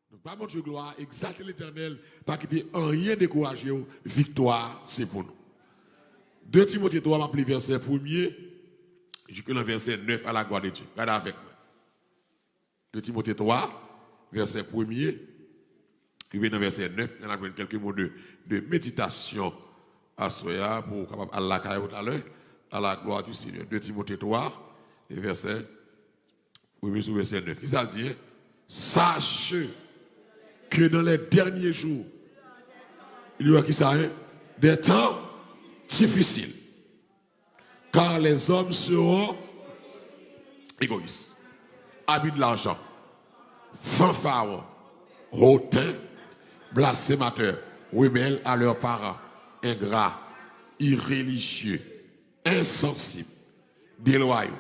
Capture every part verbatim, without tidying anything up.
Donk, pa Bondye glwa, egzalte Letènèl, pa kite anyen dekouraje w, viktwa se pou nou. De Timote twa, m ap li vèsè premye jiske nan vèsè nèf, à la gloire de Dieu. Gade avèk mwen. De Timote twa, vèsè premye, rive nan vèsè nèf, n ap jwenn kèlke mo de, de meditasyon aswè a pou w kapab al lakay ou talè, à la gloire du Seigneur. De Timote twa, e vèsè premye sou vèsè nèf. Kisa l di, hein? Sache que dans les derniers jours, il y aura, kisa, hein? Des temps difficiles. Car les hommes seront égoïstes, amis de l'argent, fanfarons, hautains, blasphémateurs, rebelles à leurs parents, ingrats, irréligieux, insensibles, déloyaux,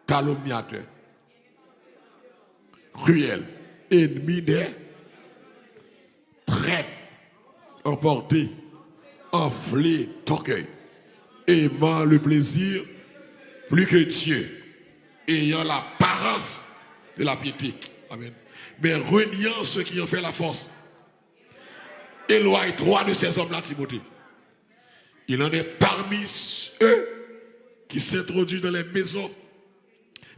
calomniateurs, cruels, ennemis des, traîtres, emportés, enflés d'orgueil, aimant le plaisir plus que Dieu, ayant l'apparence de la piété. Amen. Mais reniant ce qui en fait la force. Éloigne-toi de ces hommes-là, Timothée. Il en est parmi eux qui s'introduisent dans les maisons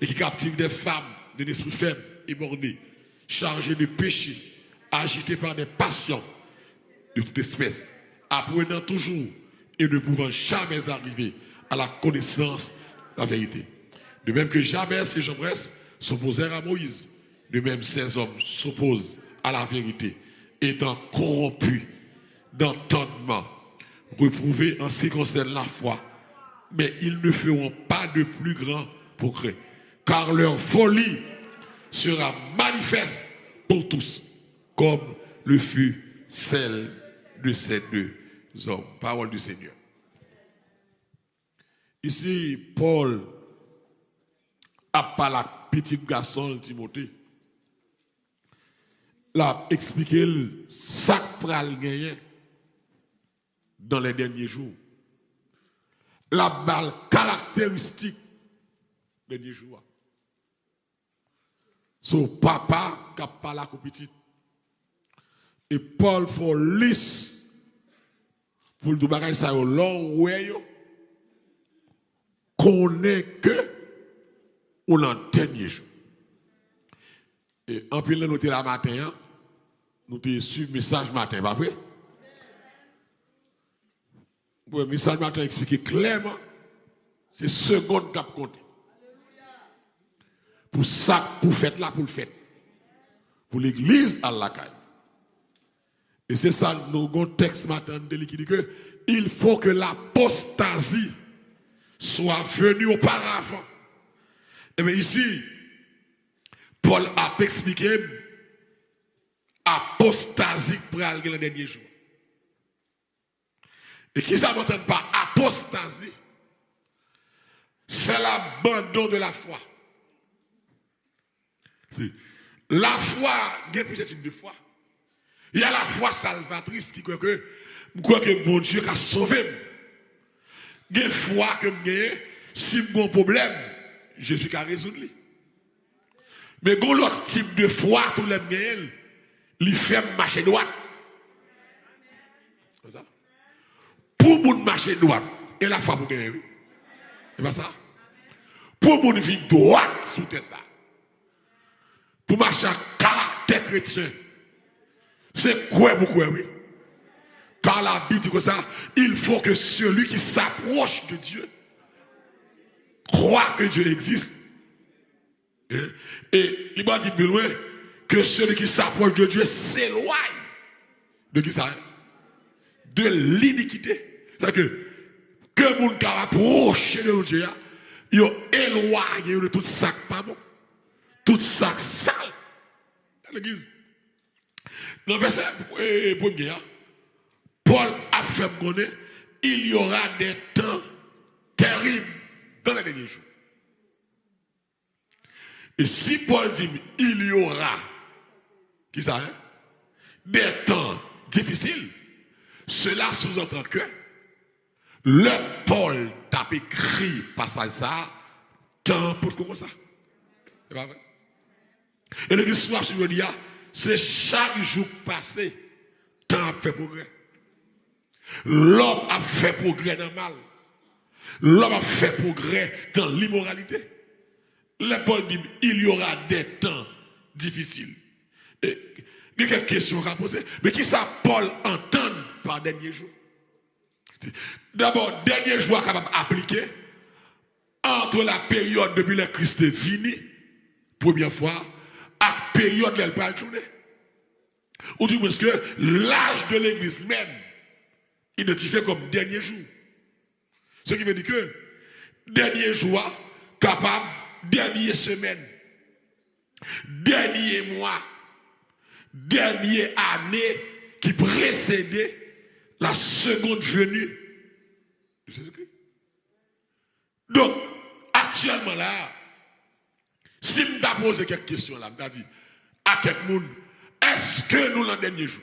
et qui captivent des femmes d'un esprit faible et borné, chargées de péchés, agitées par des passions de toute espèce, apprenant toujours et ne pouvant jamais arriver à la connaissance de la vérité. De même que Jabès et Jambres s'opposèrent à Moïse, de même ces hommes s'opposent à la vérité, étant corrompus d'entendement, reprouvés en ce qui concerne la foi, mais ils ne feront pas de plus grand progrès, car leur folie sera manifeste pour tous, comme le fut celle de ces deux hommes. Parole du Seigneur. Isi, Pòl ap pale ak pitit gason l, Timote. L ap eksplike l sa k pral genyen dans les derniers jours. L ap ba l karakteristik dènye jou a. Se yon papa k ap pale ak yon pitit. E Pòl fè yon lis pou l di w bagay sa yo, lè w wè yo, konnen ke ou nan dènye jou. E anpil nan nou te la maten an, nou te swiv mesaj maten, pa vre? Bon, mesaj maten an eksplike klèman, se segonn k ap konte. Pou sa k pou fèt la, pou l fèt. Pou legliz al lakay. E se sa nou gon tèks maten an nou te li ki di ke il faut que l'apostasie soit venue auparavant. Ebyen, isi, Pòl ap eksplike n apostazi k pral gen nan dènye jou. E kisa m antann pa apostazi? C'est l'abandon de la foi. Si. Lafwa, gen plizyè tip de fwa. Il y a la foi salvatrice ki kwè ke, m kwè ke Bondye ka sove m. Gen fwa ke m genyen, si m gen yon pwoblèm, Jezi ka rezoud li. Men gen yon lòt tip de fwa tou lè m genyen l, li fè m mache dwat. Konsa. Pou moun mache dwat, e lafwa pou genyen, wi. E pa sa? Pou moun viv dwat sou tè sa. Pou mache ak karaktè kretyen, se kwè pou kwè, wi. Car la Bible dit comme ça, il faut que celui qui s'approche de Dieu croit que Dieu existe. E, e li pa di pi lwen, que celui qui s'approche de Dieu s'éloigne de qui ça? De l'iniquité. Sa ke, ke moun ka rapwoche de Bondye a, yo elwaye yo de tout sa k pa bon, tout sa k sal. Legliz. Nan vèsè, e, premye a, Pòl ap fè m konnen, il y aura des temps terribles dans les derniers jours. E si Pòl di m, il y aura, kisa, hein? Des temps difficiles, cela sous-entend que lè Pòl t ap ekri pasaj sa a, tan an potko konsa. E pa vre? E legliz sou ap sou jodi a, Se chak jou k pase, tan ap fè pwogrè. Lòm ap fè pwogrè nan mal. Lòm ap fè pwogrè nan limoralite. Lè Pòl di, il y aura des temps difficiles. E, gen kèk kesyon w ka poze. Men kisa Pòl antann pa dènye jou? Dabò, dènye jou a kapab aplike ant la peryòd depi lè Kris te vini, premyè fwa, ak peryòd lè l pral tounen. Ou di mwens ke laj de legliz menm idantifye kòm dènye jou. Ce qui veut dire que dènye jou a kapab dènye semèn, dènye mwa, dènye ane ki presede la seconde venue de Jésus-Christ. Donk, aktyèlman la, si m ta poze kèk kesyon la, m ta di a kèk moun, èske nou nan dènye jou?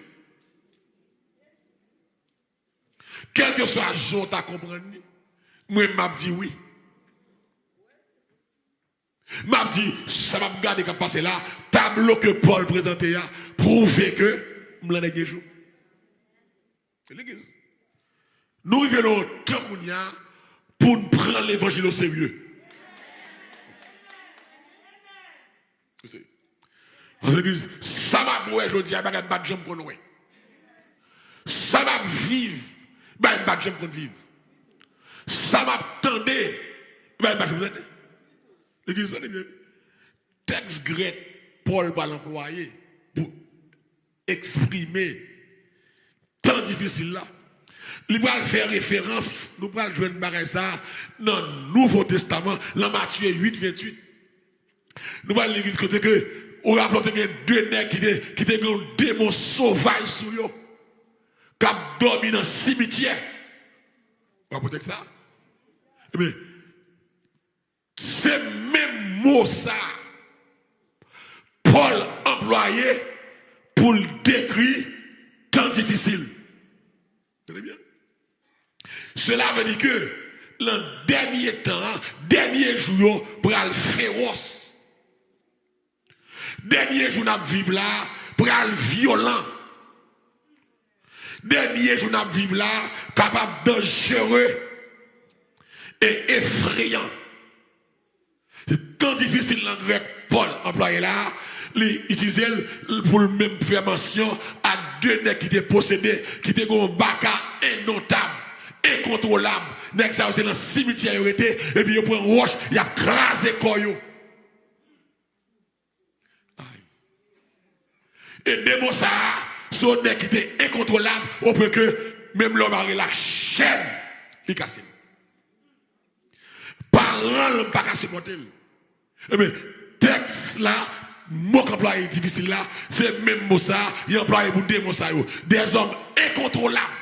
Kèlkeswa jan w ta konprann li, mwen m ap di wi. M ap di, sa m ap gade k ap pase la, tablo ke Pòl prezante a, pwouve ke m nan dènye jou. Legliz, nou rive nan yon tan kounye a pou n pran levanjil oserye. Paske, sa m ap wè jodi a, bagay m pa t janm konn wè. Sa m ap viv, bagay m pa t janm konn viv. Sa m ap tande, bagay m pa t janm tande. Legliz, tande byen. Tèks grèk Pòl pral anplwaye pou eksprime tan difisil la, li pral fè referans, nou pral jwenn bagay sa a nan Nouvo Testaman, nan Matye uit venntuit. Nou pral li kote ke, ou raple w te gen de nèg ki te, ki te gen yon demon sovaj sou yo, k ap dòmi nan simityè. Ou raple w tèks sa a? Ebyen, se menm mo sa a Pòl anplwaye pou l dekri tan difisil. Tande byen. Cela veut dire que nan dènye tan an, dènye jou yo pral fewòs. Dènye jou n ap viv la pral vyolan. Dènye jou n ap viv la kapab danjere e efreyan. Se tan difisil nan grèk Pòl anplwaye la, li itilize l pou l menm fè mansyon a de nèg ki te posede, ki te gen yon baka endotab, enkontwolab. Nèg sa yo se nan simityè yo rete, epi yo pran wòch, y ap kraze kò yo. Ay. E demon sa a, se yon nèg ki te enkontwolab, o pwen ke menm lè w mare l ak chèn, li kase l. Paran l pa ka sipòte l. Ebyen, tèks la, mo k anplwaye difisil la, se menm mo sa a, y anplwaye pou demon sa yo. Des hommes incontrôlables.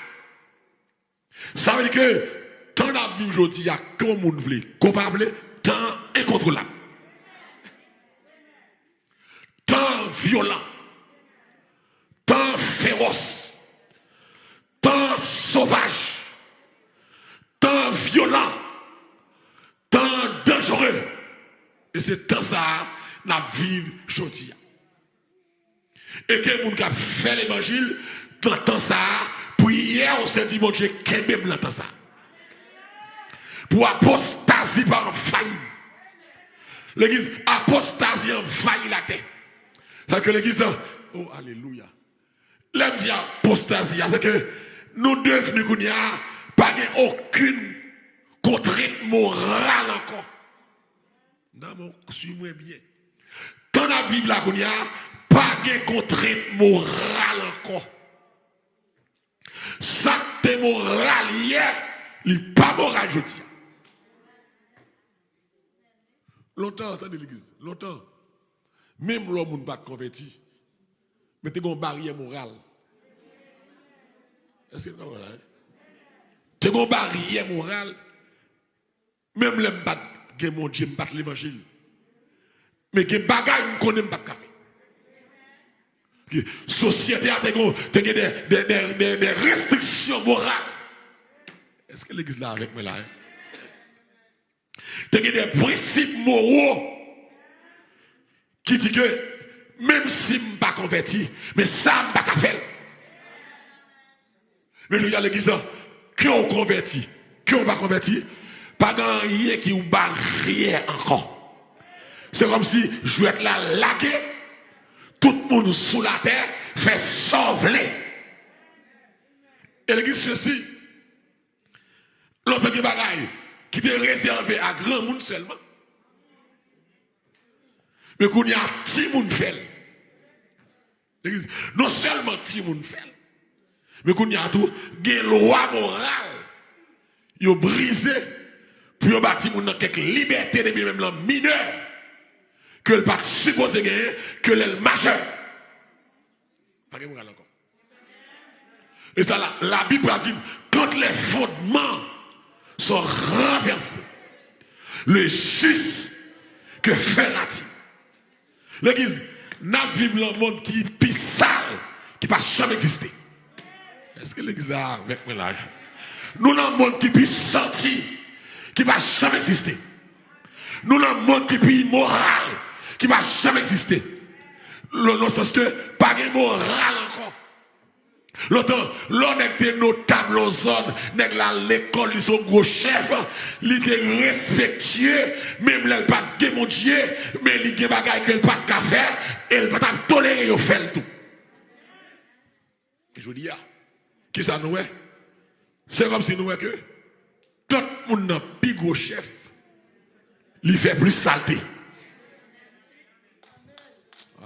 Sa vle di ke tan n ap viv jodi a, ke yon moun vle, ke w pa vle, tan an enkontwolab. Tan an vyolan. Tan an fewòs. Tan an sovaj. Tan an vyolan. Tan an danjere. E se tan sa a n ap viv jodi a. E ke moun k ap fè levanjil nan tan sa a, priyè w se di Bondye kenbe m nan tan sa a. Pou apostazi pa anvayi m. Legliz, apostazi anvayi latè. Sa ke legliz lan, o alelouya. Lè m di apostazi a, se ke nou devni kounye a, pa gen okenn kontrent moral ankò. Nan men w, swiv mwen byen. Tan n ap viv la kounye a, pa gen kontrent moral ankò. Sa k te moral yè, li pa moral jodi a. Lontan, tande legliz, lontan, menm lè yon moun pa t konvèti, men te gen yon baryè moral. Èske nou konprann la, wi? Te gen yon baryè moral. Menm lè m pa t gen Bondye, m pa t levanjil. Men gen bagay m konnen m pa t ka fè. Sosyete a te gen, te gen de, de, de, de, de restriksyon moral. Èske legliz la avèk mwen la, en? Te gen de prensip moral ki di ke Menm si m pa konvèti, men sa m pa ka fè l. Men jodi a legliz la, ke w konvèti, ke w pa konvèti, pa gen anyen ki yon baryè ankò. Se kòmsi jwèt la lage, tout moun sou latè fè sa w vle. E legliz sesi, lontan gen bagay ki te rezève a granmoun sèlman. Men kounye a, timoun fè l. Legliz, non sèlman timoun fè l, men kounye a tou, gen lwa moral yo brize pou yo ba timoun nan kèk libète depi menm lè l minè, ke l pa t sipoze genyen, ke lè l majè. Pa gen moral ankò. E sa la, Labib pa di, quand les fondements sont renversés, le juste que fera-t-il? Legliz, n ap viv nan mond ki pi sal, ki pa janm egziste. Èske legliz la avèk mwen la? Nou nan mond ki pi santi, ki pa janm egziste. Nou nan mond ki pi imoral, ki pa janm egziste. Nan, nan sans ke pa gen moral ankò. Lontan, lè yon nèg te notab nan yon zòn, nèg la al lekòl, li se yon gwo chèf, li te respektye, menm lè l pa t gen Bondye, men li gen bagay ke l pa t ka fè, e l pa t ap tolere yo fè l tou. Jodi a, kisa nou wè? Se kòmsi nou wè ke tant moun nan pi gwo chèf, li fè plis salte.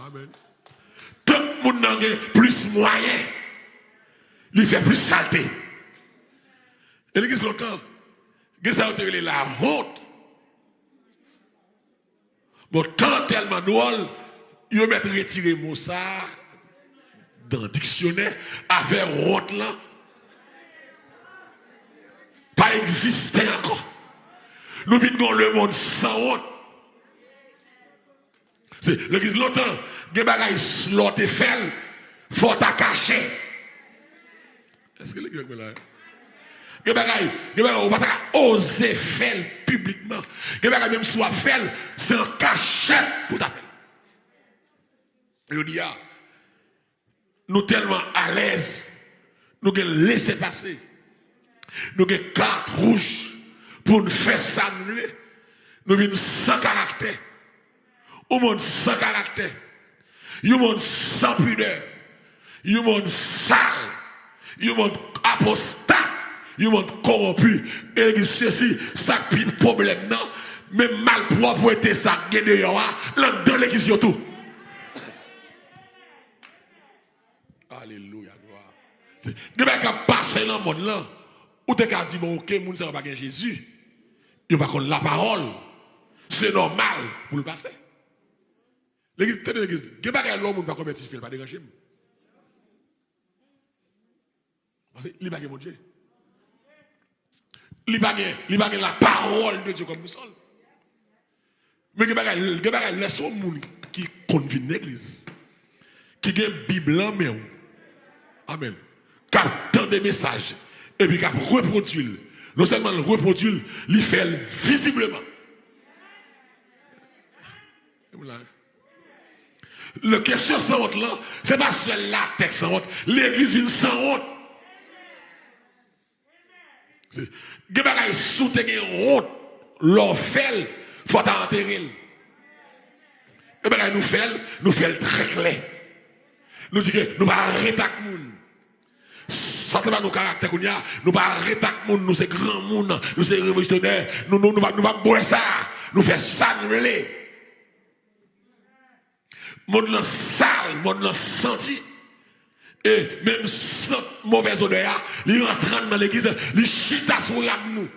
Amen. Tant moun nan gen plis mwayen, li fè plis salte. E legliz lontan, gen sa yo te rele lawont. Bon, tan tèlman dwòl, yo mèt retire mo sa a nan diksyonè, afè wont lan pa egziste ankò. Nou vin gen yon lemonn san wont. Se legliz lontan, gen bagay s-, lè w te fè l, fò w ta kache. Èske legliz avèk mwen la? Gen bagay, gen bagay ou pa ta ka oze fè l piblikman. Gen bagay menm si w ap fè l, se an kachèt pou w ta fè l. Jodi a, nou tèlman alèz, nou gen lese pase, nou gen kat wouj pou n fè sa n vle, nou vin san karaktè. Yon monn san karaktè, yon monn san pidè, yon monn sal, yon monn apostat, yon monn kowonpi. E legliz sesi, sa k pi pwoblèm nan, menm malpwòpte sa k gen deyò a, l anndan legliz yo tou. Alelouya, glwa. Se, gen bagay k ap pase nan mond lan, ou te ka di, bon, oke, moun sa yo pa gen Jezi, yo pa konn lapawòl, se nòmal pou l pase. Legliz, tande legliz, gen bagay lè yon moun pa konvèti fè l pa deranje m. Paske li pa gen Bondye. Li pa gen, li pa gen la parole de Dieu kòm bousòl. Men gen bagay, gen bagay lè se yon moun ki konn vin legliz, ki gen Bib lan men w, amèn, k ap tande mesaj, epi k ap repwodui l. Non sèlman l repwodui l, li fè l vizibleman. E moun la, le kesyon sanwont lan, se pa sèl latèk sanwont, legliz vin sanwont. Se, gen bagay si w te gen wont lè w fè l, fò w ta antere l. Gen bagay nou fè l, nou fè l trè klè. Nou di ke nou pa ret ak moun. Sa te ba nou karaktè kounye a, nou pa ret ak moun, nou se granmoun, nou se revolisyonè, nou, nou, nou pa, nou pa bwè sa, nou fè sa nou vle. Mond lan sal, mond lan santi. E menm sant movèz odè a, li rantre anndan legliz, li chita sou rad nou.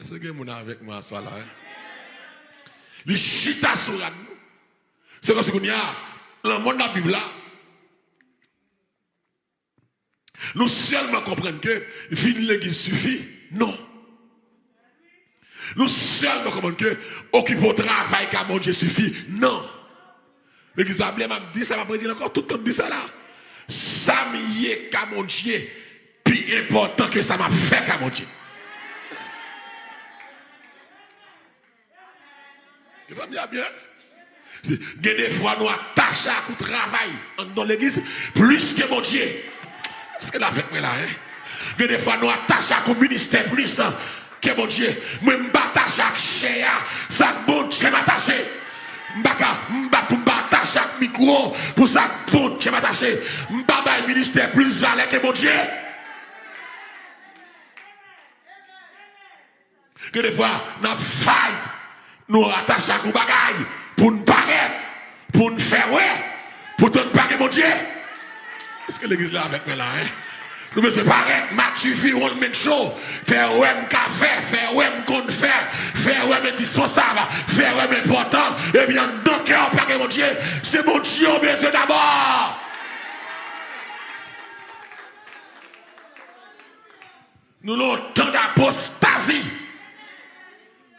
Èske gen moun avèk mwen aswè la, wi? Li chita sou rad nou. Se kòmsi kounye a, nan mond n ap viv la, nou sèlman konprann ke vin legliz sifi. Non. Nou sèlman konprann ke okipe w travay ka Bondye sifi. Non. Legliz la byen, m ap di sa, m ap redi l ankò, tout tan m di sa la. Sa m ye ka Bondye pi enpòtan ke sa m ap fè ka Bondye. Mezanmi, a byen. Gen de fwa nou atache ak yon travay anndan legliz plis ke Bondye. Èske n avèk mwen la, en? Gen de fwa nou atache ak yon ministè plis ke Bondye. Mwen, m pa atache ak chè a, sa k Bondye m atache. M pa ka, m pa pou m pa atache ak mikwo pou sa k Bondye m atache. M pa bay ministè plis valè ke Bondye. Gen de fwa, n ap fay, nou atache ak yon bagay pou n parèt, pou n fè wè, poutan n pa gen Bondye. Èske legliz la avèk mwen la, en? Nou bezwen parèt, Matthew Viron, men show, fè wè m ka fè, fè wè m konn fè, fè wè m endispansab, fè wè m enpòtan, epi anndan kè w pa gen Bondye, se Bondye w bezwen dabò. Nou nan yon tan d'apostazi.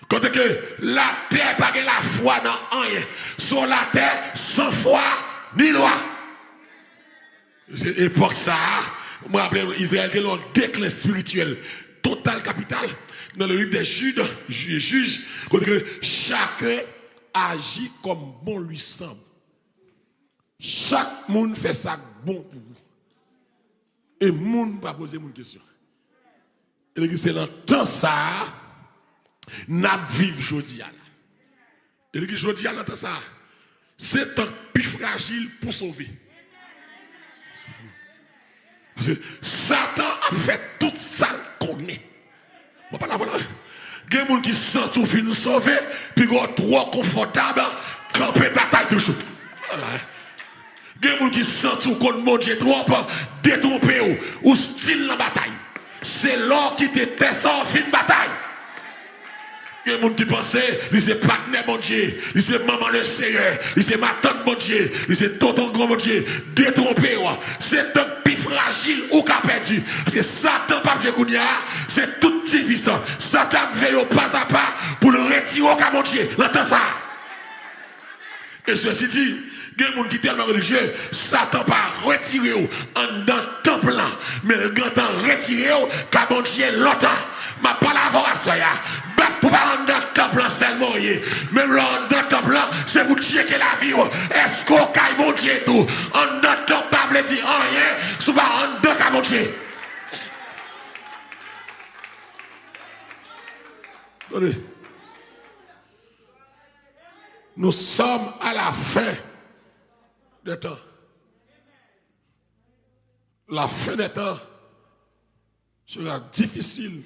Kote ke latè pa gen lafwa nan anyen. Se yon latè san fwa ni lwa. Se epòk sa a, mwen raple nou, Izrayèl te nan yon deklen espirityèl total kapital. Nan le livre des Judes, Ju-, Jij, kote ke chacun agit comme bon lui semble. Chak moun fè sa k bon pou ou. E moun pa poze moun kesyon. E legliz, se nan tan sa a n ap viv jodi a la. E legliz, jodi a nan tan sa a, se tan k pi frajil pou sove. Paske Satan ap fè tout sa l konnen. Mwen pa la, mwen la. Gen moun ki santi w fin sove, piga w twò konfòtab, kanpe batay toujou. Gen moun ki santi w konn Bondye twòp, detwonpe w, ou still nan batay. Se lè w kite tè sa w fin batay. Gen moun ki panse li se patnè Bondye, li se manman Leseyè, li se matant Bondye, li se tonton gran Bondye. Detwonpe w. Se tan k pi frajil ou ka pèdi. Paske Satan p ap jwe kounye a, se tout ti vi sa. Satan ap veye w pazapa pou l retire w ka Bondye nan tan sa a. E sesi di, gen moun ki tèlman relijye, Satan pa retire w anndan tanp lan, men l gentan retire w ka Bondye lontan. M ap pale avè w aswè a. Bat pou pa anndan tanp lan sèlman w ye. Menm lè w anndan tanp lan, se pou tcheke lavi w. Èske w kay Bondye tou? Anndan tanp pa vle di anyen si w pa anndan ka Bondye. Tande. Nous sommes à la fin des temps. La fin des temps sera difficile,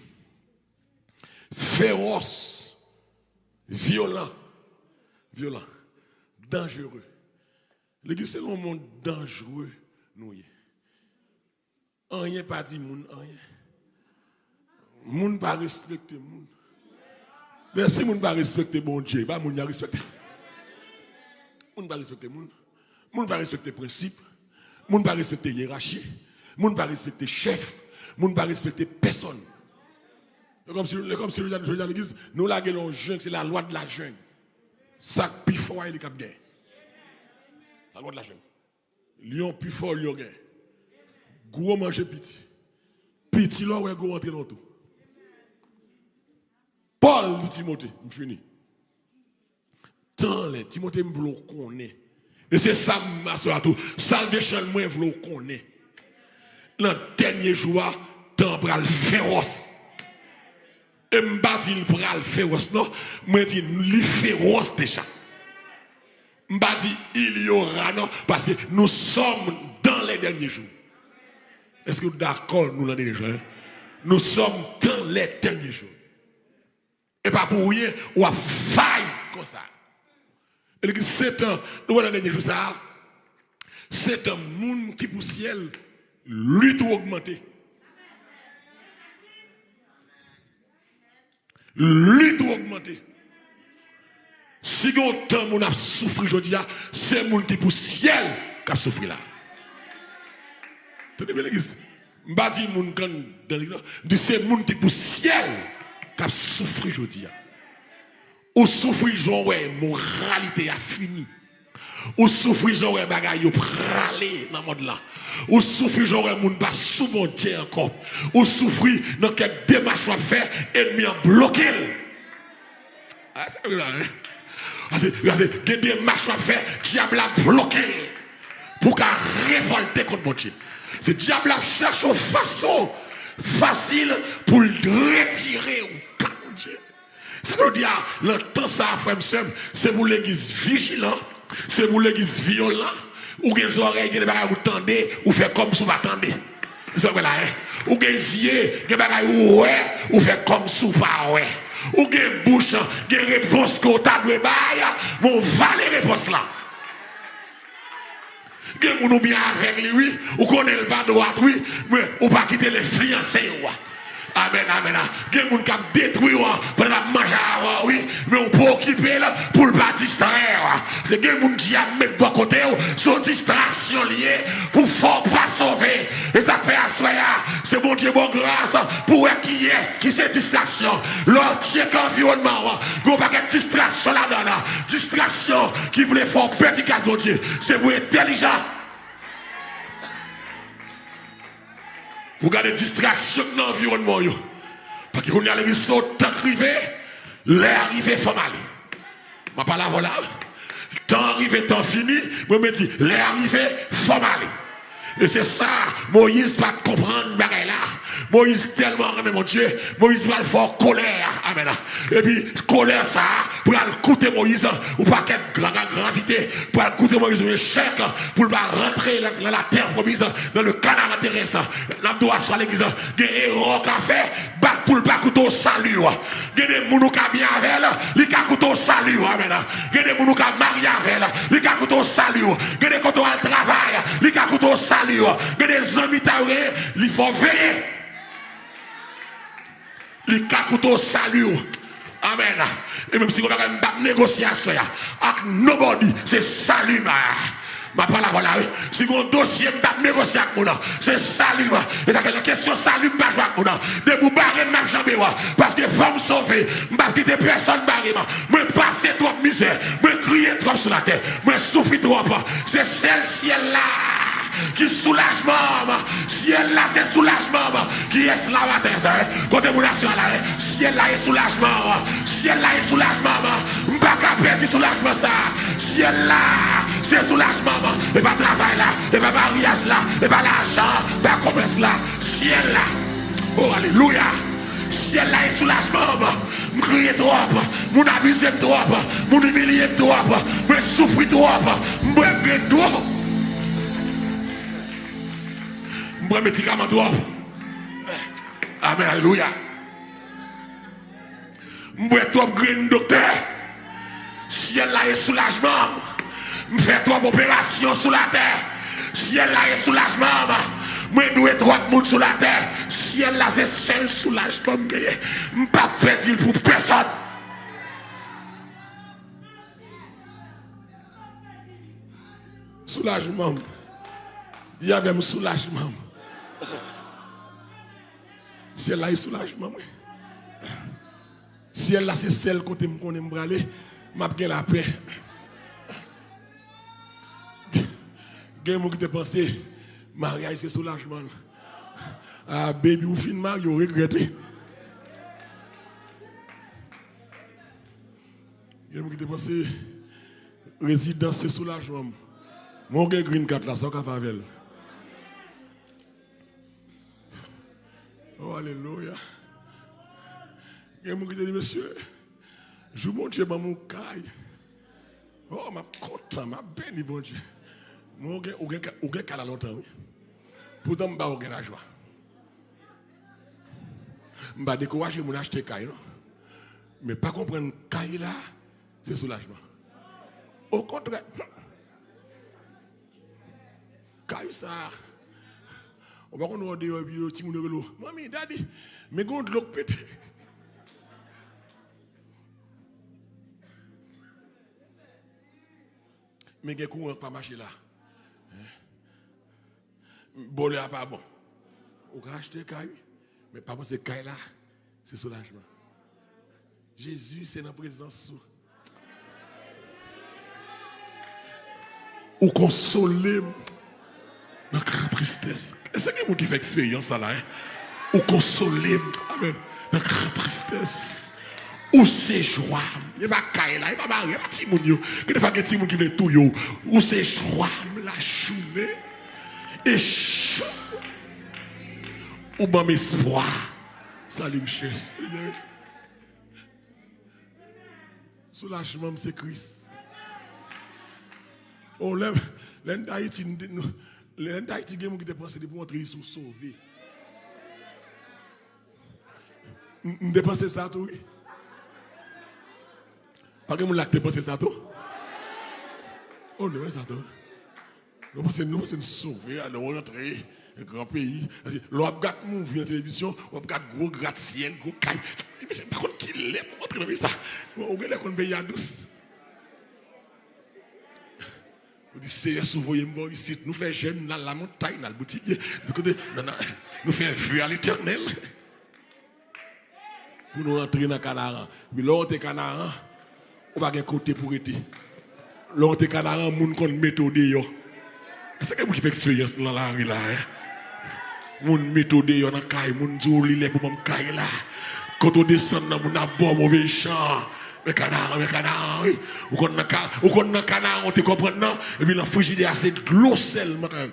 féroce, violent, violent, dangereux. Legliz, se yon mond danjere nou ye. Anyen pa di moun anyen. Moun pa respekte moun. Men si moun pa respekte Bondye, e pa moun y ap respekte. Moun pa respekte moun. Moun pa respekte prensip. Moun pa respekte yerachi. Moun pa respekte chèf. Moun pa respekte pèsonn. E kòmsi, e kòmsi jodi a, jodi a legliz, nou lage l yon jeng, se la loi de la jungle. Sa k pi fò a, e li k ap genyen. La loi de la jungle. Lyon pi fò, lyon gen. Gwo manje piti. Piti lè w wè gwo antre nan tou. Pòl di Timote, m fini. Tan lè, Timote, m vle w konnen. E se sa m aswè a tou. Salvation mwen vle w konnen. Nan dènye jou a, tan an pral fewòs. E m pa di l pral fewòs non, mwen di li fewòs deja. M pa di il y aura non, paske nous sommes dans les derniers jours. Èske w dakò nou nan dènye jou? Nous sommes dans les derniers jours. E pa pou ryen w ap fay konsa. E li di se tan, nou wè nan dènye jou sa a, se tan moun ki pou syèl, lit ou ogmante. Lit ou ogmante. Si gen yon tan moun ap soufri jodi a, se moun ki pou syèl k ap soufri la. Tande byen legliz. M pa di moun k anndan legliz la, m di se moun ki pou syèl k ap soufri jodi a. Ou soufri jan w wè moralite a fini. Ou soufri jan w wè bagay yo prale nan mond lan. Ou soufri jan w wè moun pa sou Bondye ankò. Ou soufri nan kèk demach w ap fè, ènmi an bloke l. A, sa vre la, wi. Paske, paske gen demach w ap fè, dyab la bloke l pou w ka revòlte kont Bondye. Se dyab la ap chache yon fason fasil pou l retire w kay Bondye. Sa vle di a, nan tan sa a, frè m, sè m, se pou legliz vijilan, se pou legliz vyolan. Ou gen zòrèy, gen de bagay ou tande, ou fè kòmsi ou pa tande. Sa vle la, en. Ou gen zye, gen bagay ou wè, ou fè kòmsi ou pa wè. Ou gen bouch, gen repons ke w ta dwe bay, men w vale repons lan. Gen moun ou byen avèg li, wi. Ou konnen l pa dwat, wi. Men ou pa kite l enfliyanse w. Amèn, amèn. Gen moun k ap detwi w pandan l ap manje avè w, wi. Men ou pa okipe l pou l pa distrè w. Se gen moun dyab met bò kote w, se yon distraksyon li ye pou fè w pa sove. E sa k fè aswè a, se Bondye ba w gras pou w wè kiyès ki se distraksyon. Lè w tcheke anviwònman w, gen yon pakèt distraksyon ladan l. Distraksyon ki vle fè w pèdi gras Bondye. Se pou entèlijan. Pou gade distraksyon k nan anviwònman w yo. Paske kounye a legliz se w tan k rive, lè a rive, fò m ale. M ap pale avè w la. Tan an rive, tan fini, mwen, mwen di, lè a rive, fò m ale. E se sa, Moyiz pa t konprann bagay la. Moyiz tèlman renmen Bondye, Moyiz pral fè w kolè a. Amèn. Epi, kolè sa a pral koute Moyiz yon pakèt gra-, gra-, gravite, pral koute Moyiz yon echèk pou l pa rantre nan, nan latè pwomiz, dans le Canaan terrestre. N ap di w aswè a legliz, gen erè w ka fè, bat pou l pa koute w sali w. Gen de moun ou ka byen avè l, li ka koute w sali w. Amèn. Gen de moun ou ka marye avè l, li ka koute w sali w. Gen de kote w al travay, li ka koute w sali w. Gen de zanmitay ou genyen, li fè w veye. Li ka koute w sali w. Amèn. E menm si gon bagay m p ap negosye aswè a ak nobody, se sali m a. M ap pale avè w la, wi. Si gon dosye m p ap negosye ak moun nan, se sali m. E sa fè nan kesyon sali m pa jwe ak moun nan. Depi w bare m, m ap janbe w. Paske fò m sove, m p ap kite pèsonn bare m. Mwen pase twòp mizè, mwen kriye twòp sou latè, mwen soufri twòp. Se sèl syèl la ki soulajman m. Syèl la se soulajman m. Kiyès la w atè sa, en? Kote moun aswè a la, en? Syèl la e soulajman w. Syèl la e soulajman m. M pa ka pèdi soulajman sa. Syèl la se soulajman m. E pa travay la, e pa maryaj la, e pa lajan, pa komès la. Syèl la. O, alelouya. Syèl la e soulajman m. M kriye twòp. Moun abize m twòp. Moun imilye m twòp. Mwen soufri twòp. M bwè grenn dlo. M pran medikaman twòp. Amèn, alelouya. M bwè twòp grenn doktè. Syèl la e soulajman m. M fè twòp operasyon sou latè. Syèl la e soulajman m. Mwen dwe twòp moun sou latè. Syèl la se sèl soulajman m genyen. M p ap pèdi l pou pèsonn. Soulajman m. Di avè m, soulajman m. Syèl la e soulajman m, wi. Syèl la se sèl kote m konnen m prale, m ap gen lapè. Gen moun ki te panse maryaj se soulajman l. Ah, baby, ou fin marye, ou regrèt, wi. Gen moun ki te panse rezidans se soulajman m. Men w gen green card la, sa w ka fè avè l? Oh, alelouya. Gen moun ki te di, mesye, jou Bondye ban m yon kay, oh, m ap kontan, m ap beni Bondye. Men w gen, ou gen, ou gen kay la lontan, wi. Poutan m pa wè w gen lajwa. M pa dekouraje moun achte kay, non. Men pa konprann kay la, se soulajman. Okontrè, kay sa, ou pa konn wè w deyò epi yo timoun yo rele w, "Manmi, daddy, men gon dlo k pete." Men gen kouran k pa mache la. Bòlè a pa bon. Ou ka achte kay, wi, men pa panse kay la se soulajman. Jezi, se nan prezans ou. Ou konsole m nan gran tristès. Èske gen moun ki fè eksperyans sa la, en? Ou konsole m, amèn, nan gran tristès. Ou se jwa m. E pa kay la, e pa mari, e pa timoun yo. Gen defwa gen timoun ki vle touye w. Ou se jwa m lajounen. E chou. Ou ban m espwa. Salut, Michel. Soulajman m se Kris. Oh, lè, lè n t Ayiti, n te, nou, lè n t Ayiti, gen moun ki te panse depi w antre isit, ou sove. M, m te panse sa tou, wi. Pa gen moun la ki te panse sa tou? Oh, m te panse sa tou. Nou panse, nou panse n sove, alò w rantre gran peyi. Paske lè w ap gad movie nan televizyon, w ap gad gwo gratsyèl, gwo kay. Di, mesye, m pa konn kilè pou m rantre nan peyi sa. Ou genlè konn peyi a dous. Ou di, Seyè, si w voye m bò isit, nou fè jèn, n al lamontay, n al Boutilye, nou kote, nan, nan, nou fè ve a Letènèl. Pou nou rantre nan Kanaran. Epi lè w rantre Kanaran, ou pa gen kote pou rete. Lè w rantre Kanaran, moun konn mete w deyò. Èske gen moun ki fè eksperyans nan lari la, en? Moun mete w deyò nan kay, moun di w li lè pou ban m kay la. Kote w desann nan, moun ap ba w move jan. Men Kanaran, men Kanaran, wi. Ou konn nan ka, ou konn nan Kanaran, ou te konprann nan, epi nan frijidè a se dlo sèlman.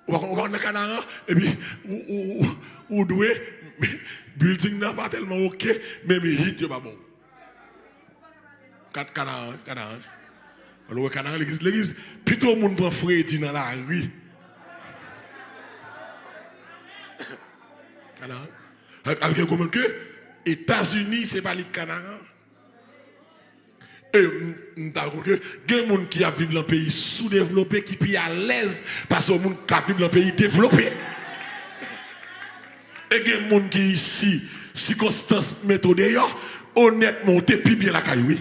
Ou pa konn, ou pa konn nan Kanaran, epi ou, ou, ou, ou dwe, building nan pa tèlman oke, men, men hit yo pa bon. Kat Kanaran, Kanaran. Alò, wè Kanaran, legliz, legliz, pito moun pran fredi nan lari. Kanaran. Avèk, avèk yon komèt ke Etazini, se pa li Kanaran. E m, m ta kwè ke gen moun ki ap viv nan peyi soudevlope ki pi alèz pase yon moun k ap viv nan peyi devlope. E gen moun ki isi, sikonstans mete w deyò, onètman, ou te pi byen lakay ou, wi.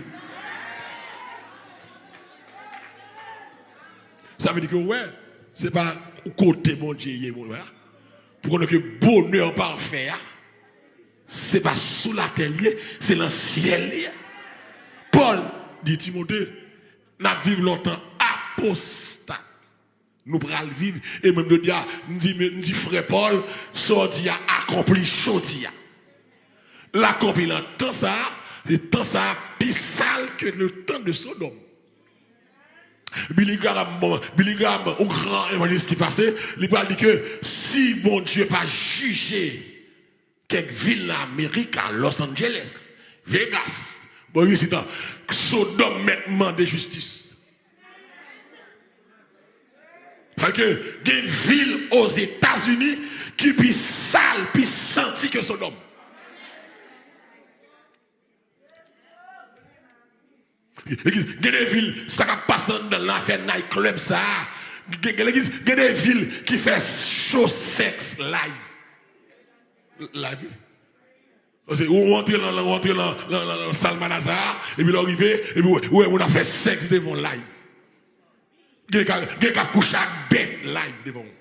Sa vle di ke, w wè, se pa kote Bondye ye, w wè, pou konnen ke bonè pafè a, se pa sou latè l ye, se nan syèl li ye. Pòl di Timote, n ap viv lontan aposta. Nou pral viv, e menm jodi a, m di, m di frè Pòl, sa w di a akonpli jodi a. Lakonpli nan tan sa a, se tan sa a pi sal ke le tan de Sodòm. Billy Graham, bon, Billy Graham, yon gran evanjelis ki pase, li pral di ke si Bondye pa jije kèk vil nan Amerik, Los Angeles, Vegas, bò isit an, Sodòm mèt mande jistis. Paske gen vil Ozetazini ki pi sal, pi santi ke Sodòm. Gen, gen de vil, sa k ap pase anndan nan afè night club sa a. Gen, gen legliz, gen de vil ki fè show sèks live. Live, wi. Paske ou antre nan, ou antre nan, nan, nan, nan sal Manaza a, epi lè w rive, epi w, ou wè moun ap fè sèks devan w live. Gen k ap, gen k ap kouche ak bèt live devan w.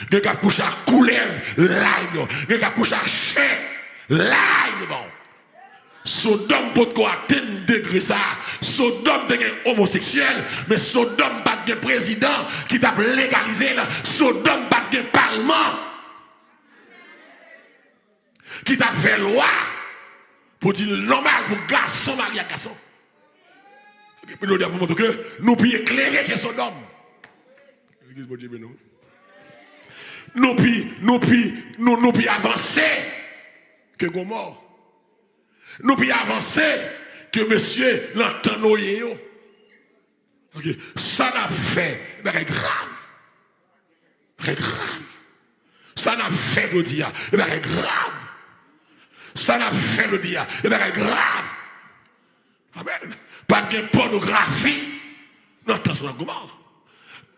Gen k ap kouche ak koulèv live yo. Gen k ap kouche ak chen live devan w. Sodòm potko atenn degre sa a. Sodòm te gen omoseksyèl, men Sodòm pa t gen prezidan ki t ap legalize l. Sodòm pa t gen palman ki t ap fè lwa pou di l nòmal pou gason marye ak gason. Epi jodi a pou montre ke nou pi eklere ke Sodòm. Legliz Bondye beni w. Nou pi, nou pi, nou, nou pi avanse ke Gomò. Nou pi avanse ke mesye nan tan Noye yo. Ok, sa n ap fè, e bagay grav. Bagay grav. Sa n ap fè jodi a, e bagay grav. Sa n ap fè jodi a, e bagay grav. Amèn. Pa t gen pònografi nan tan Sodòm ak Gomò.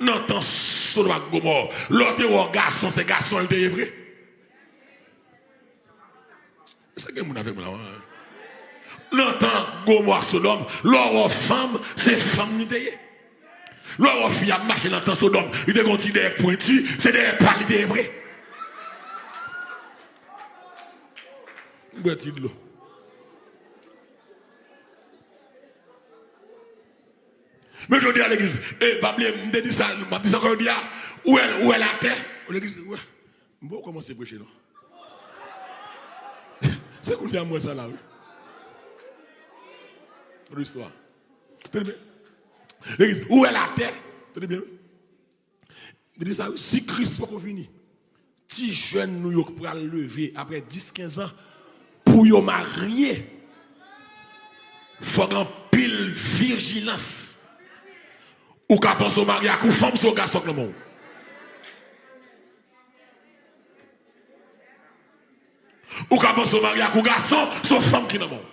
Nan tan Sodòm ak Gomò, lè w te wè yon gason, se gason l te ye vre. Èske gen moun avèk mwen la, wi? Nan tan Gomò ak Sodòm, lè w wè yon fanm, se fanm li te ye. Lè w wè yon fi ap mache nan tan Sodòm, li te gen yon ti dèyè pwenti, se dèyè pa l li te ye vre. M bwè ti dlo. Men jodi a legliz, e, pa bliye, m te di sa, m ap di sa ankò jodi a, ou wè, ou wè latè, legliz, ou wè, m poko kòmanse preche non. Se kounye a m wè sa la, wi. Lòt istwa. Tande byen. Legliz, ou wè latè. Tande byen, wi. Li di sa, wi, si Kris poko vini, ti jèn nou yo k pral leve apre dis, kenz an, pou yo marye, fòk anpil vijilans. Ou ka panse w marye ak yon fanm, se yon gason k nan men w. Ou ka panse w marye ak yon gason, se yon fanm ki nan men w.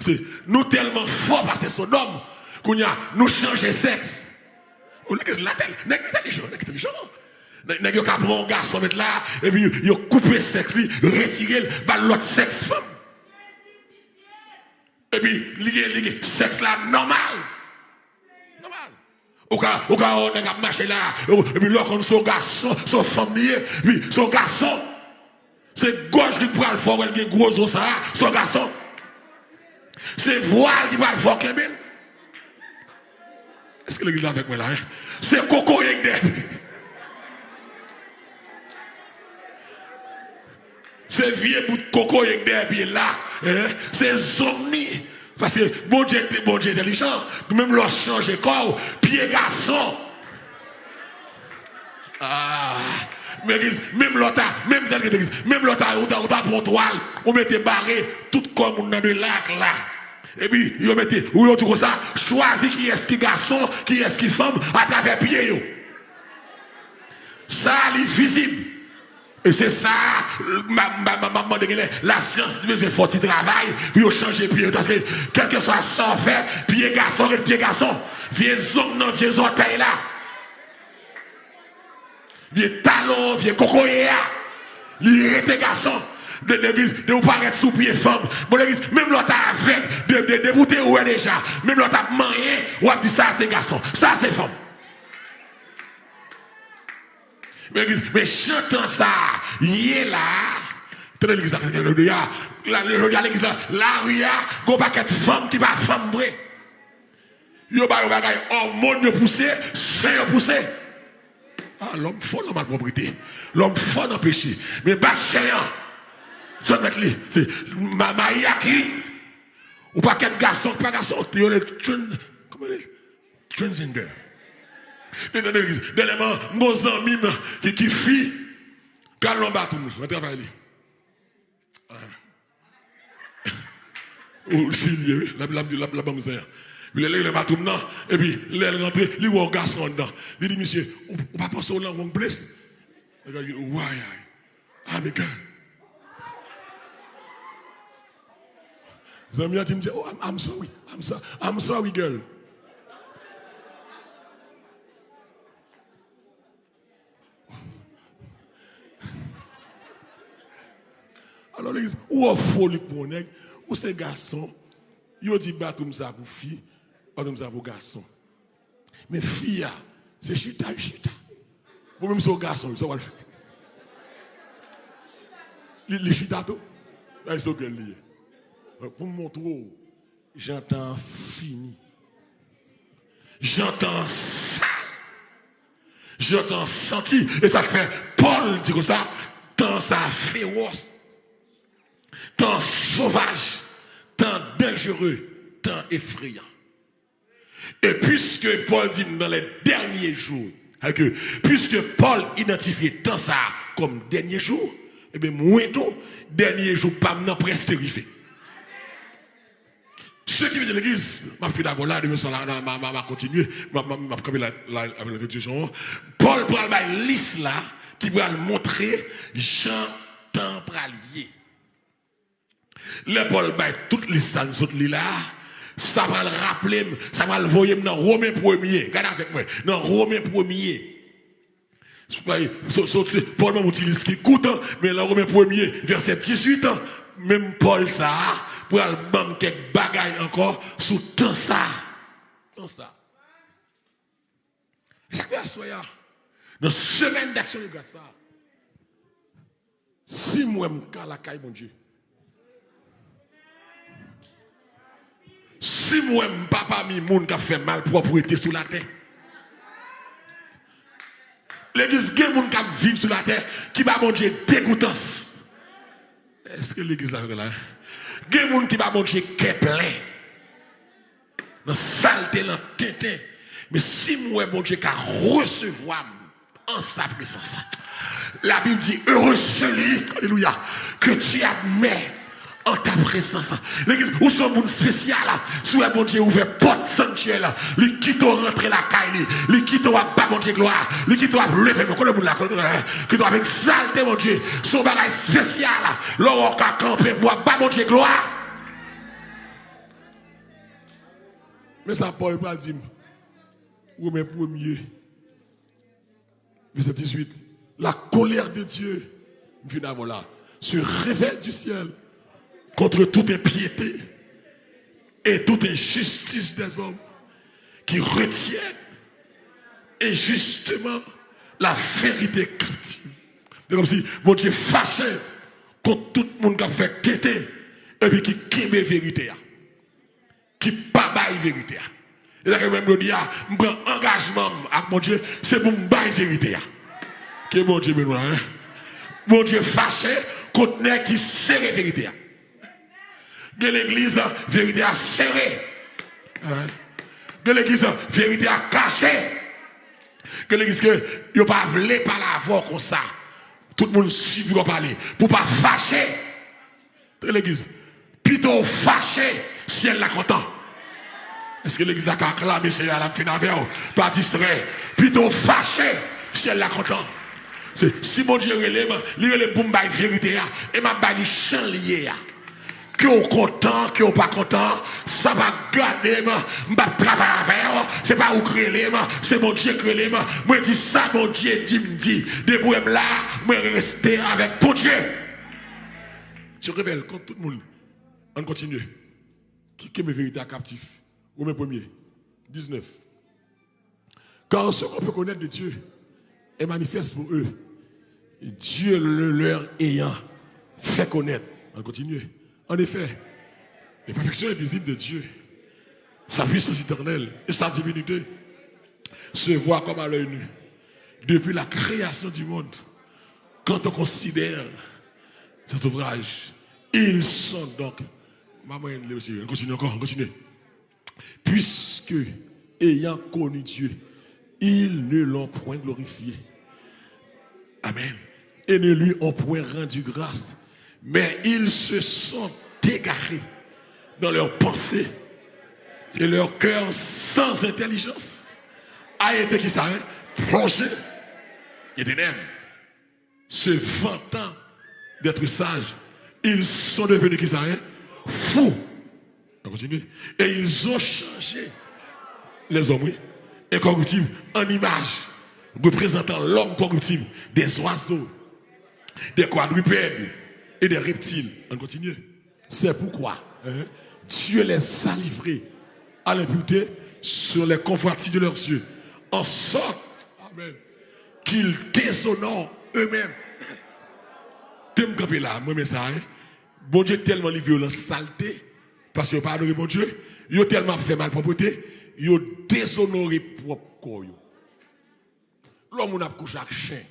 Se, nou tèlman fò pase Sodòm, kounye a, nou chanje sèks. Ou nèg latèl, nèg entèlijan, nèg entèlijan. Nèg, nèg yo ka pran yon gason met la, epi yo koupe sèks li, retire l, ba l lòt sèks fanm. Epi li gen, li gen sèks la nòmal. Nòmal. Ou ka, ou ka wè yon nèg ap mache la, epi lè w konn se yon gason, se yon fanm li ye, epi se yon gason. Se gòj li k pral fè w wè l gen gwo zo sa a, se yon gason. Se vwa l ki pral fè w kenbe l. Èske legliz la avèk mwen la, en? Se kokoye k dèyè. Se vye bout kokoye k dèyè pye la, en? Se zong li. Paske Bondye, Bondye entèlijan. Menm lè w chanje kò w, pye gason. Ah, men legliz, menm lè w ta, menm tèl ke legliz, menm lè w ta, ou ta, ou ta pran twal, ou mete bare tout kò moun nan de la ak la. Epi, yo mete, ou yo di konsa, chwazi kiyès ki gason, kiyès ki fanm, atravè pye yo. Sa a, li vizib. E se sa, m ap, m ap, m ap, m ap mande genlè, lasyans li bezwen fè yon ti travay pou yo chanje pye yo. Paske, kèlkeswa sa w fè, pye gason ret pye gason. Vye zong nan vye zòtèy la. Vye talon, vye kokoye a. Li rete gason. De, legliz, de ou parèt sou pye fanm. Bon, legliz, menm lè w ta avèg, de, de, depi w te wè deja. Menm lè w t ap manyen, w ap di sa se gason. Sa se fanm. Men legliz, men jan tan sa a ye la a, tande legliz la, jodi a, la, jodi a legliz la, lari a, gon pakèt fanm ki pa fanm vre. Yo ba yo bagay, òmòn yo pouse, sen yo pouse. Ah, lòm fò nan malpwòprete. Lòm fò nan peche. Men bat chen an. Sa mèt li. Se ma-, mayi ak li. Ou pakèt gason, pa gason, yo le tren-, kòman yo le? Transgender. Dènyèman, m gon zanmi m ki, ki fi, k al nan batwoup, nan travay li. Ah. Ou fi l ye, wi. L ap, l ap, l ap, l ap ban m zen an. Epi lè l rive nan batwoup nan, epi lè l rantre, li wè yon gason anndan. Li di misye, ou, ou pa panse w nan wrong place? Nèg la di, why I? I'm a girl. Zanmi an di m, oh, I'm, I'm sorry. I'm, so, I'm sorry, girl. Alò, legliz, ou wè foli k pran nèg, ou se gason, yo di batwoup sa pou fi, batwoup sa pou gason. Men fi a, se chita l chita. Bon, menm si w gason, sa w al fè? Li, li chita tou? Ay, se yon gèl li ye. Pou m montre w jan tan an fini. Jan tan an sal. Jan tan an santi. E sa k fè Pòl di konsa, tan sa a fewòs. Tan an sovaj. Tan an danjere. Tan an efreyan. E piske Pòl di m dans les derniers jours, sètadi, piske Pòl idantifye tan sa a kòm dènye jou, ebyen, mwen tou, dènye jou pa m nan prèske rive. Ce qui veut dire, legliz, m ap fini dabò la, demen swa la, m a, m a, m a kontinye, m ap, m ap, m ap kanpe la, la, avèk entwodiksyon an. Pòl pral bay lis la ki pral montre jan tan pral ye. Lè Pòl bay tout lis sa n sot li la a, sa pral raple m, sa pral voye m nan Women premye. Gade avèk mwen, nan Women premye. So-, so-, se, Pòl ban m yon ti lis ki kout, men nan Women premye, vèsè dizuit, menm Pòl sa a pral ban m kèk bagay ankò sou tan sa a. Tan sa a. E sa k fè aswè a, nan semèn d'aksyon de gras sa a, si m wè m ka lakay Bondye, si m wè m pa pami moun k ap fè malpwòpte sou latè, legliz, gen moun k ap viv sou latè ki ba Bondye degoutans. Èske legliz la fè la? Gen moun ki ba Bondye kè plen nan salte, nan tenten. Men si m wè Bondye ka resevwa m an sa presans, Labib di, heureux celui, alelouya, que tu admets en ta présence. Legliz, ou se yon moun espesyal. Si w wè Bondye ouvè pòt sanktyè la, li kite w rantre lakay li, li kite w ap ba Bondye glwa, li kite w ap leve men, kote moun la, kote, kite w ap egzalte Bondye. Se yon bagay espesyal. Lè w ka kanpe pou w ap ba Bondye glwa. Men sa Pòl pral di m. Women premye, vèsè dizuit. La colère de Dieu, m fin avè w la, se révèle du ciel contre toute impiété et toute injustice des hommes qui retiennent injustement la vérité captive. Se kòmsi Bondye fache kont tout moun k ap fè tenten epi ki kenbe verite a, ki pa bay verite a. E sa k fè menm jodi a, m pran angajman m ak Bondye, se pou m bay verite a. Ke Bondye beni w, en. Bondye fache kont nèg ki sere verite a. Gen legliz, verite a sere. Gen legliz, verite a kache. Gen legliz ke yo pa vle pale avè w konsa. Tout moun swiv yo pale. Pou pa fache. Legliz, pito w fache, syèl la kontan. Èske legliz la ka aklame Seyè a, l ap fin avè w? Pa distrè. Pito w fache, syèl la kontan. Se, si Bondye rele m, li rele m pou m bay verite a, e m ap bay li jan l ye a. Ke w kontan, ke w pa kontan, sa pa gade m, m p ap travay avè w, se pa ou k rele m, se Bondye k rele m. Mwen di sa Bondye di m di. Depi w wè m la, mwen reste avèk Bondye. Se revèl kont tout moun. Ann kontinye. Ki kenbe verite a kaptif. Women premye, diznèf. Car ce qu'on peut connaître de Dieu est manifeste pour eux, Dieu le leur ayant fait connaître. Ann kontinye. En effet, les perfections invisibles de Dieu, sa puissance éternelle et sa divinité, se voient comme à l'œil nu depuis la création du monde. Quand on considère cet ouvrage, ils sont donc. Maman, ann kontinye ankò, ann kontinye. Puisque, ayant connu Dieu, ils ne l'ont point glorifié. Amen. Et ne lui ont point rendu grâce, mais ils se sont égarés dans leurs pensées, et leur cœur sans intelligence a été, kisa, en? Plongé. Etènèl. Se vantan d'être sages, ils sont devenus, kisa, en? Fous. Ann kontinye. Et ils ont changé les hommes, oui, incorruptibles, en image, représentant l'homme corruptible, des oiseaux, des quadrupèdes et des reptiles. Ann kontinye. C'est pourquoi, hein, Dieu les a livrés à l'impureté selon les convoitises de leurs yeux, en sorte, amen, qu'ils déshonorent eux-mêmes. Te m kanpe la, mwen renmen sa, en. Bondye tèlman livre yo nan salte, paske yo pa adore Bondye, yo tèlman ap fè malpwòpte, yo dezonore pwòp kò yo. Lè moun ap kouche ak chen,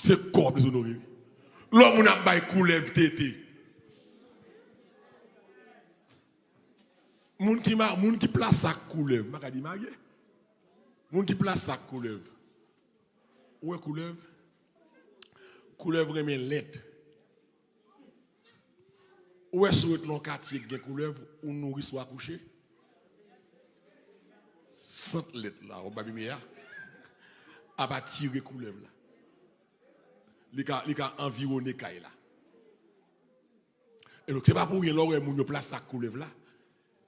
se kò w ap dezonore, wi. Lè moun ap bay koulèv tete, moun ki ma-, moun ki plase ak koulèv, m pa ka di marye, moun ki plase ak koulèv, ou wè koulèv? Koulèv renmen lèt. Ou wè si w ret nan yon katye k gen koulèv, ou nouri si w akouche? Sant lèt la, w ap bay bebe a, ap atire koulèv la. Li ka, li ka anviwone kay la. E donk, se pa pou ryen lè w wè moun yo plase ak koulèv la,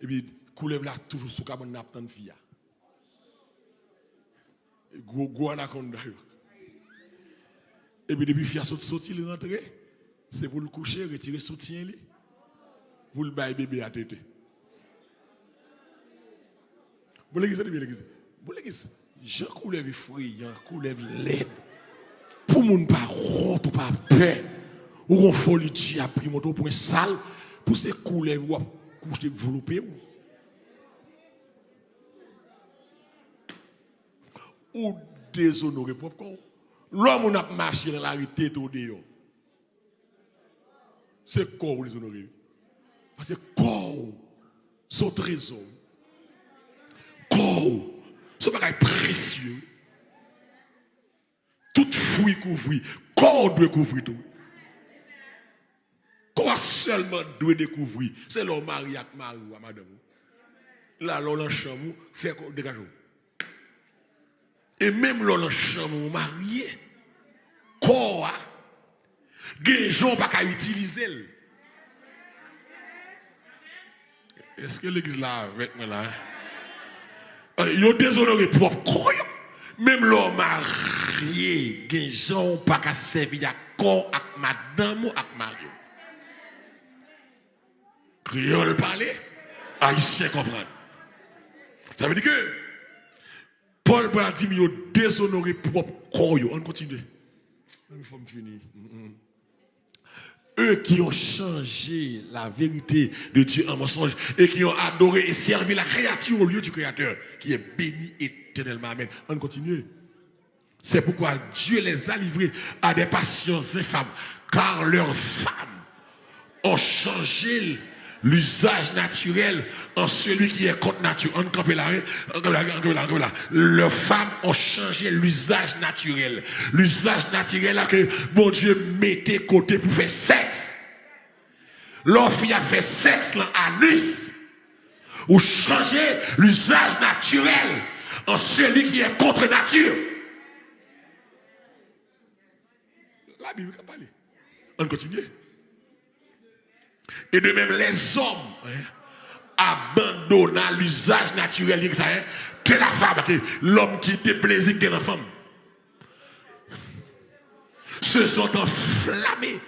epi koulèv la toujou sou kabann nan ap tann fi a. Gwo, gwo anakonda yo. Epi depi fi a sot soti, li rantre, se pou l kouche, retire soutyen li, pou l bay bebe a tete. Bon, legliz, tande byen, legliz. Bon, legliz, jan koulèv efreyan, koulèv lèd. Pou moun pa wont ou pa pè, ou gon foli dyab ki monte w pran sal, pou se koulèv w ap kouche vlope w. Ou dezonore pwòp kò w. Lè yon moun ap mache nan lari tete w deyò, se kò w ou dezonore wi. Paske kò w se yon trezò. Kò w se yon bagay presye. Tout fwi kouvri. Kò w dwe kouvri tou. Kò a sèlman dwe dekouvri. Se lè w marye ak mari w a madanm ou. La, lè w nan chanm ou, fè kò degaje w. E menm lè w nan chanm ou marye, kò a gen jan w pa ka itilize l. Èske legliz la avèk mwen la? Eh, yo dezonore pwòp kò yo. Menm lè w marye, gen jan w pa ka sèvi ak kò w ak madanm ou ak mari w. Kreyòl pale, Ayisyen konprann. Sa vle di ke Pòl pral di m yo dezonore pwòp kò yo. Ann kontinye. Fò m fini. Eux qui ont changé la vérité de Dieu en mensonge et qui ont adoré et servi la créature au lieu du Créateur, qui est béni éternellement. Amen. Ann kontinye. C'est pourquoi Dieu les a livrés à des passions infâmes, car leurs femmes ont changé l'usage naturel en celui qui est contre nature. Ann kanpe la, wi. Ann kanpe la, ann kanpe la, ann kanpe la. Leurs femmes ont changé l'usage naturel. L'usage naturel la ke Bondye mete kote pou fè sèks. Lè w fi ap fè sèks lan anus, ou chanje l'usage naturel en celui qui est contre nature. Labib ka pale. Ann kontinye. Et de même, les hommes, hein, abandonna l'usage naturel, hein, de la femme, que l'homme qui déplaisait dans la femme, se sont enflammés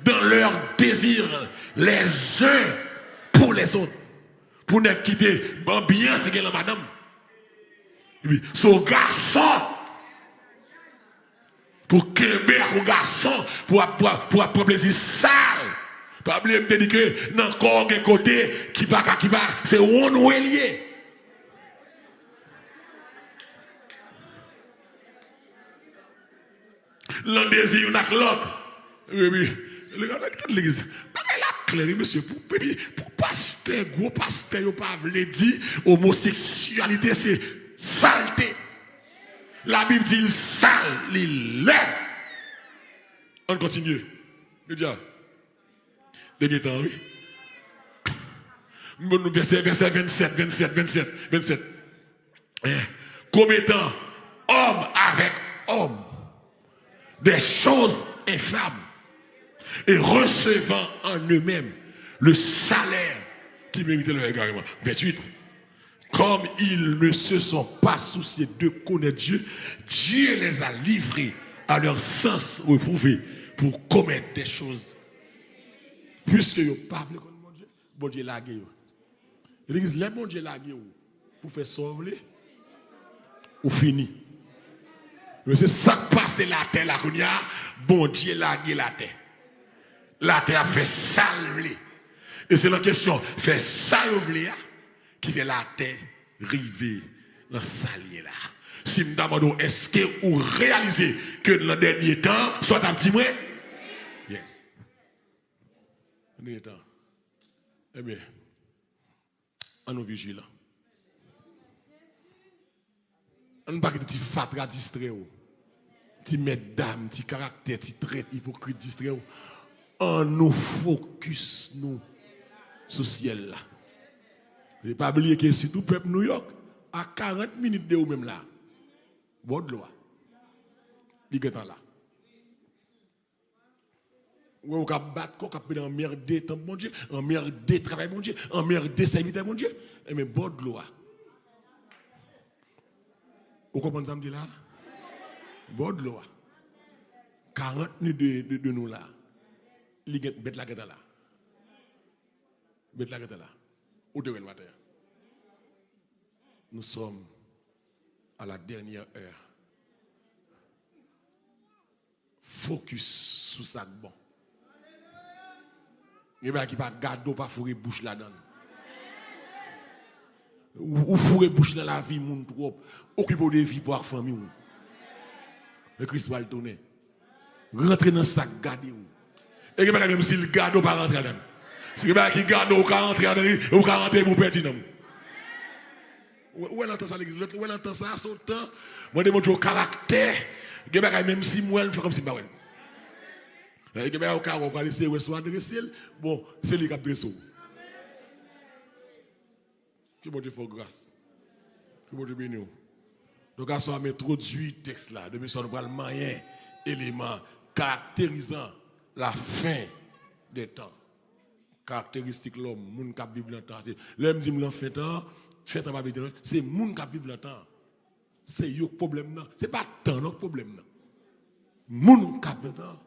dans leurs désirs les uns pour les autres. Pou nèg kite anbyans gen lan madanm. Epi, se yon gason pou kenbe ak yon gason pou ap, pou ap, pou ap pran plezi sal. Pa bliye m te di ke nan kò w gen kote ki pa ka, ki pa, se one way li ye. Lan dezi youn ak lòt. Wi, wi. Legliz, bagay la klè, wi, mesye. Pou, epi, pou pastè, gwo pastè yo pa vle di omoseksyalite se salte. Labib di l sal, li lèd. Ann kontinye. Jodi a. Dènye tan, wi. M ban nou vèsè, vèsè vennsèt, vennsèt, vennsèt, vennsèt. Hein? Commettant homme avec homme des choses infâmes et recevant en eux-mêmes le salaire qui mérite leur égarement. Vingt-huit. Comme ils ne se sont pas souciés de connaître Dieu, Dieu les a livrés à leurs sens reprouvés pour commettre des choses. Puisque yo pa vle konn Bondye, Bondye lage yo. Legliz, lè Bondye lage w pou fè sa w vle, ou fini. Men se sa k pase latè la kounye a, Bondye lage latè. Latè ap fè sa l vle. E se nan kesyon fè sa yo vle a ki fè latè rive nan sa l ye la. Si m ta mande w, èske ou reyalize ke nan dènye tan, sa w t ap di mwen? Yes. Nan dènye tan. Ebyen, ann nou vijilan. Ann pa kite ti fatra distrè w. Ti mètdam, ti karaktè, ti trèt, ipokrit distrè w. Ann nou fokis nou sou syèl la. E pa bliye ke sitou pèp Nouyòk a karant minit de ou menm la. Bò dlo a. Li gentan la. Ou wè ou k ap bat kò w, k ap pede anmède tanp Bondye, anmède travay Bondye, anmède sèvitè Bondye. Enben, bò dlo a. Ou konprann sa m di la? Bò dlo a. Karant minit de, de, de nou la. Li gen, bèt la gentan la. Bèt la gentan la. Ou te wè l atè a. Nous sommes à la dernière heure. Fokis sou sa k bon. Gen bagay ki pa gade w, pa foure bouch ladan l. Ou, ou foure bouch nan lavi moun twòp. Okipe w de vi pa w ak fanmi w. Men Kris pral tounen. Rantre nan sa k gade w. E gen bagay menm si l gade w pa rantre ladan l. Si gen bagay ki gade w, ou ka rantre ladan li, e ou ka rantre epi w pèdi nanm ou. Ou wè, ou wè nan tan sa legliz, ou wè nan tan sa, se yon tan, mande Bondye yon karaktè, gen bagay menm si m wè l, m fè kòmsi m pa wè l. E gen bagay ou ka wè, ou ka eseye wè si w adrese l, bon, se li k ap drese w. Ke Bondye fè w gras. Ke Bondye beni w. Donk, aswè a, m entwodui tèks la. Demen swa, nou pral manyen eleman karakterizan la fin des temps. Karakteristik lòm, moun k ap viv nan tan. Se, lè m di m nan fen tan, fen tan pa vle di, se moun k ap viv nan tan. Se yo k pwoblèm nan. Se pa tan non k pwoblèm nan. Moun k ap viv nan tan.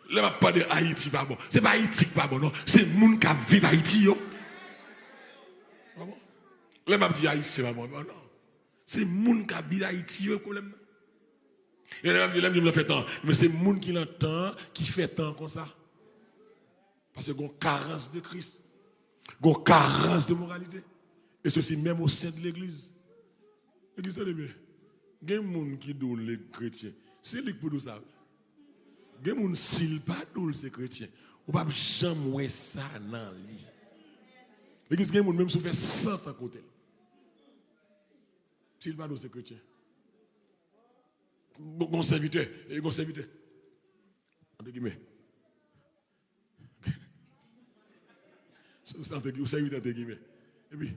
Lè m ap pale Ayiti pa bon. Se pa Ayiti k pa bon non. Se moun k ap viv Ayiti yo. Pa bon. Lè m ap di Ayisyen pa bon, non. Se moun k ap viv Ayiti yo k pwoblèm nan. E lè m ap di, lè m di m nan fen tan, men se moun ki nan tan ki fè tan konsa. Paske gon karans de Kris. Gon karans de moralite. E sesi menm o sen de legliz. Legliz, tande byen. Gen moun ki di w li kretyen. Se li k pou di w sa. Gen moun, si l pa di w l se kretyen, ou p ap janm wè sa nan li. Legliz, gen moun, menm si w fè san tan kote l, si l pa di w se kretyen. Gon, gon sèvitè, e gon sèvitè. Antre gimè. Ou sèvitè antre gimè. Epi,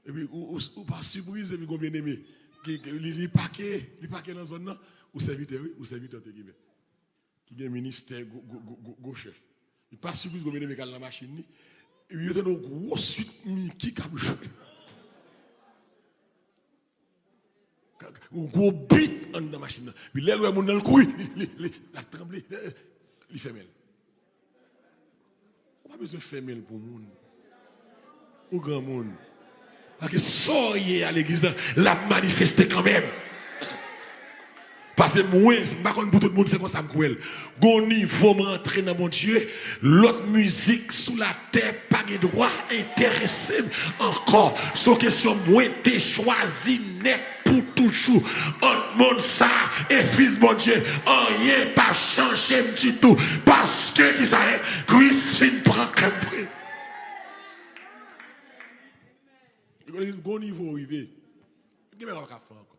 epi ou, ou, ou pa sipriz, epi gon byeneme. Ki, ki, li, li pake, li pake nan zòn nan. Ou sèvitè, wi, ou sèvitè antre gimè. Ki gen ministè gwo, gwo, gwo, gwo, gwo chèf. Li pa sipriz gon byeneme k al nan machin li. Epi yo tande yon gwo swit Miki k ap jwe. Yon gwo bit anndan machin nan. Epi lè l wè moun nan, l kouri. Li, li, li, l ap tranble. Li fèmen l. Ou pa bezwen fèmen l pou moun. Ou granmoun. Paske sa w ye a legliz la, l ap manifeste kanmenm. Paske mwen, m pa konn pou tout moun, se konsa m kwè l. Gon nivo m rantre nan Bondye, lòt mizik sou latè pa gen dwa enterese m ankò. Se yon kesyon mwen te chwazi nèt pou toujou ant monn sa a e Fis Bondye. Anyen p ap chanje m ditou. Paske kisa ye? Kris fin pran kè m vre. Gon nivo w rive. Gen bagay w pa ka fè ankò.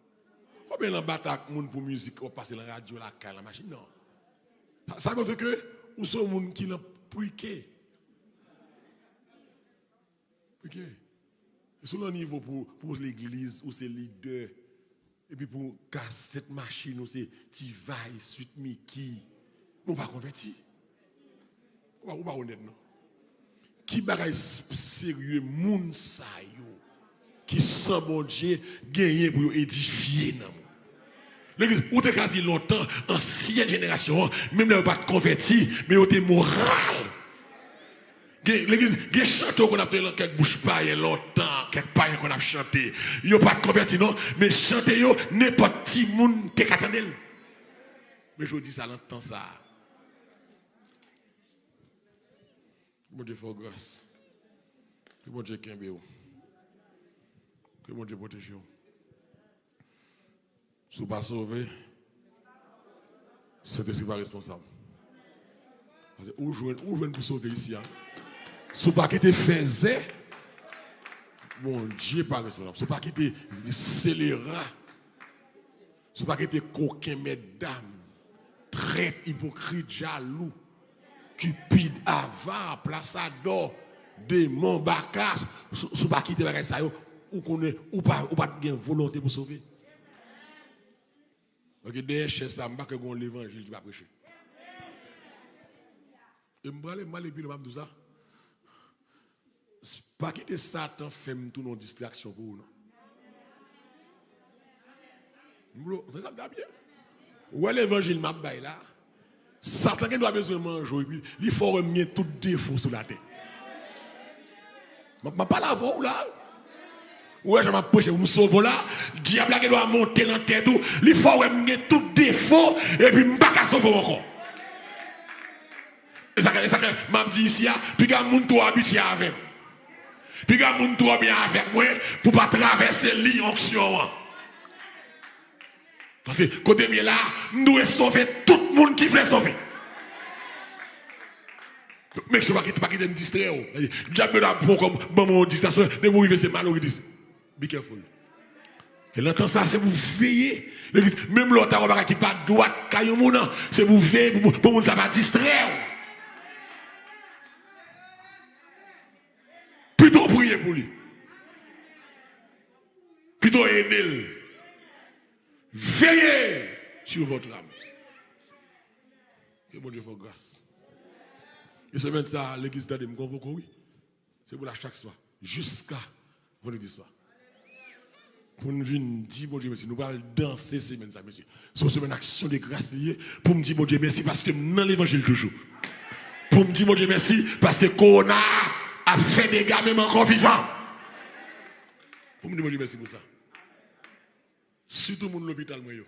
Konbyen nan batay ak moun pou mizik w ap pase nan radyo, lakay, nan machin? Non. Sa, sa montre ke ou se yon moun ki nan pre-K. Pre-K. E si w nan nivo pou, pou legliz, ou se lidè. Epi pou kasèt machin, ou se T-Vice, Sweet Mickey. Men w pa konvèti. Ou pa, ou pa onèt, non. Ki bagay s-, serye moun sa yo ki san Bondye genyen pou yo edifye nanm ou? Legliz, ou te ka di lontan, ansyen jenerasyon an, menm lè yo pa t konvèti, men yo te moral. Gen, legliz, gen chante yo konn ap tande nan kèk bouch payen lontan, kèk payen konn ap chante. Yo pa t konvèti, non, men chante yo, nenpòt timoun te ka tande l. Men jodi sa, nan tan sa a, Bondye fè w gras. Ke Bondye kenbe w. Ke Bondye pwoteje w. Si w pa sove, Sentespri pa responsab. Paske ou jwenn, ou jwenn pou sove isi a. Si w pa kite fèzè, Bondye pa responsab. Si w pa kite selera, si w pa kite koken, mètdam, trèt, ipokrit, jalou, Cupid, avare, plasadò, demon, baka, si, si w pa kite bagay sa yo, ou konnen, ou pa, ou pa t gen volonte pou sove. Donk, dèyè chèz sa, m pa kwè gen yon levanjil ki pa preche. E m prale, m prale pi lwen, m ap di w sa. Pa kite Satan fè m tounen yon distraksyon pou ou, non. M blo, tande sa m di a byen. Ou wè levanjil m ap bay la? Satan gen dwa bezwen manje w, epi li fè w wè m gen tout defo sou latè. M ap, m ap pale avè w la. Ou wè jan m ap preche pou m sove w la? Dyab la gen dwa monte nan tèt ou, li fè w wè m gen tout defo, epi m pa ka sove w ankò. E sa k, e sa k m ap di isi a, piga moun twò abitye avè m. Piga moun twò byen avèk mwen pou pa travèse liy onksyon an. Paske kote m ye la, m dwe sove tout moun ki vle sove. Make sure pa kite, pa kite m distrè w. Dyab yo la pran kòm ban mwen yon distraksyon, depi w rive se malori li se. Be careful. E nan tan sa, se pou veye. Legliz, menm lè w ta wè bagay ki pa dwat kay yon moun, se pou veye pou, pou moun sa pa distrè w. Pito w priye pou li. Pito w ede l. Veillez sur votre âme. Ke Bondye fè w gras. E semèn sa, legliz tande m konvoke w, wi. Se pou la chak swa. Jiska vandredi swa. Pou n vin di Bondye mèsi. Nou pral danse semèn sa, mesye. Se yon semèn aksyon de gras li ye. Pou m di Bondye mèsi paske m nan levanjil toujou. Pou m di Bondye mèsi paske kowona ap fè dega men m ankò vivan. Pou m di Bondye mèsi pou sa. Sitou moun lopital mwen yo.